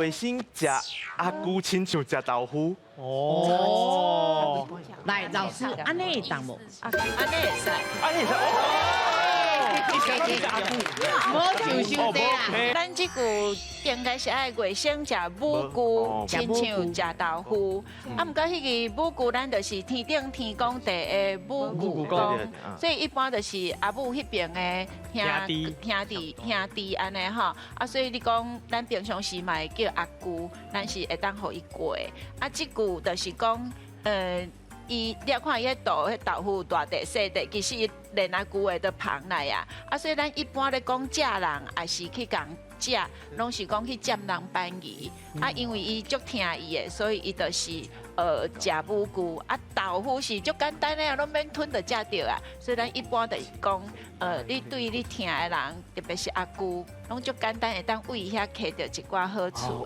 衛生食阿舅親像食豆腐。哦，來，老師，按呢會當無？按呢會使。按呢會使。無想傷濟啦。咱這句應該是愛外省食母龜，親像食豆腐。啊，毋過彼个母龜，咱就是天頂天公地的母龜公，所以一般就是阿母彼爿的兄弟兄弟兄弟按呢吼。啊，所以你講咱平常時嘛會叫阿舅，咱是會當予伊過。啊，這句就是講，伊你看伊彼肚彼豆腐大塊細塊，其實連阿舅的都捧來啊。啊，所以咱一般咧講借人，抑是去共借，攏是講去佔人便宜。啊，因為伊足疼伊的，所以伊就是食母龜。啊，豆腐是足簡單的，攏免吞就食著啊。所以咱一般就是講，你對你疼的人，特別是阿舅，攏足簡單會當為遐揢著一寡好處。